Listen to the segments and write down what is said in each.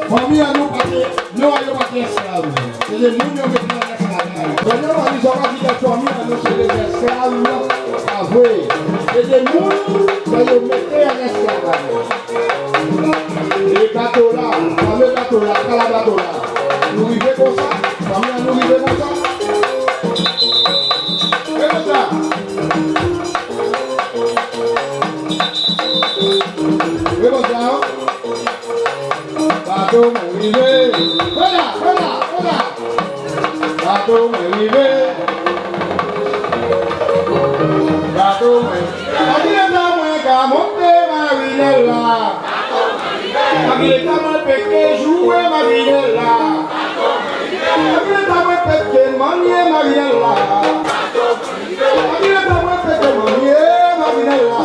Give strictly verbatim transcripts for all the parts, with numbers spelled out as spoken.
Fanmi an nou pa té, non, yo pa té esklav. Sé dé moun yo mété an esklavaj. Pandan fanmi an nou sé dé esklav, pa vré. Sé dé moun yo mété an esklavaj. É bato-la, famé bato-la, ka la bato-la. Nou rivé konsa, fanmi an nou rivé konsa. Rivé konsa. Rivé konsa. Bato mwen rivé. Vwala, vwala, vwala. Bato mwen rivé. Bato mwen. Anvi étan mwen ka monté marinèl-la. Anvi étan mwen pé ké jwé marinèl-la. Anvi étan mwen pé ké mannyé marinèl-la. Anvi étan mwen pé ké mannyé marinèl-la.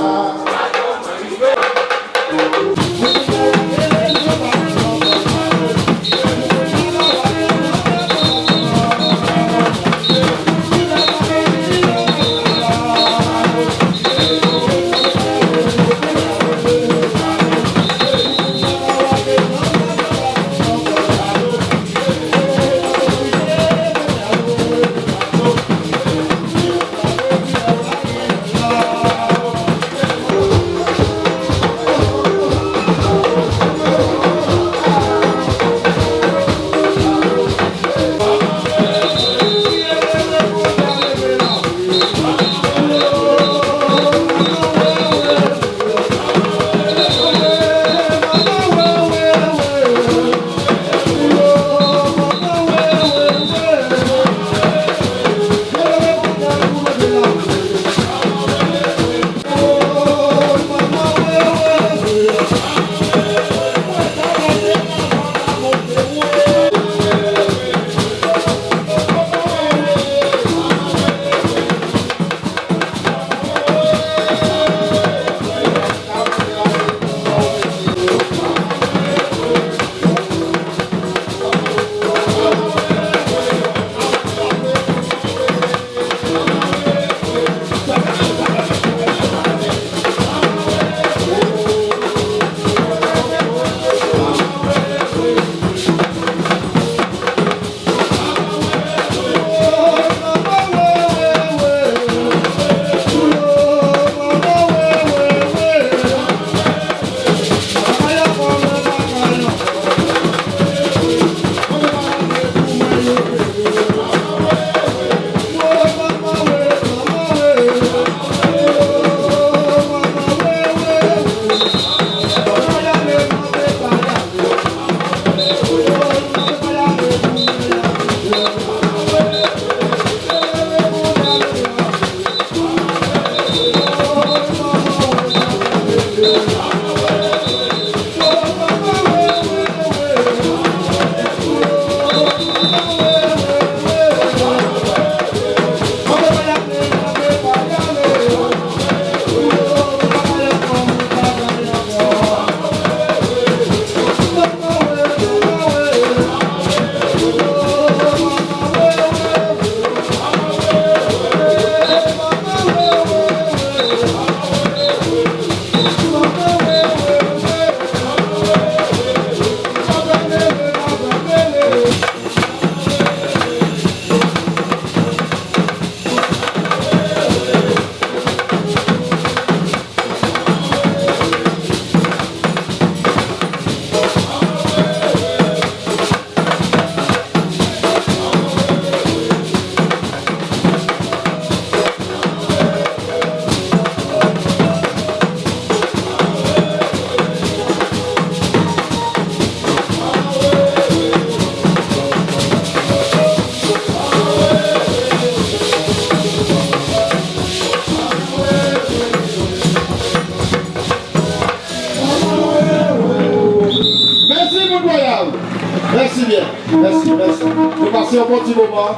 Mèsi bien. Mèsi, mèsi. Nou pasé an bon ti moman.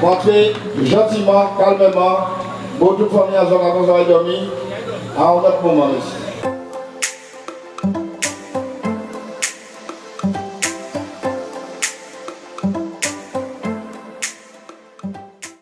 Rantré jantiman, kalmèman. Bon, tout fanmi-a, zòt ka konsa dòmi. A an lòt moman, mèsi.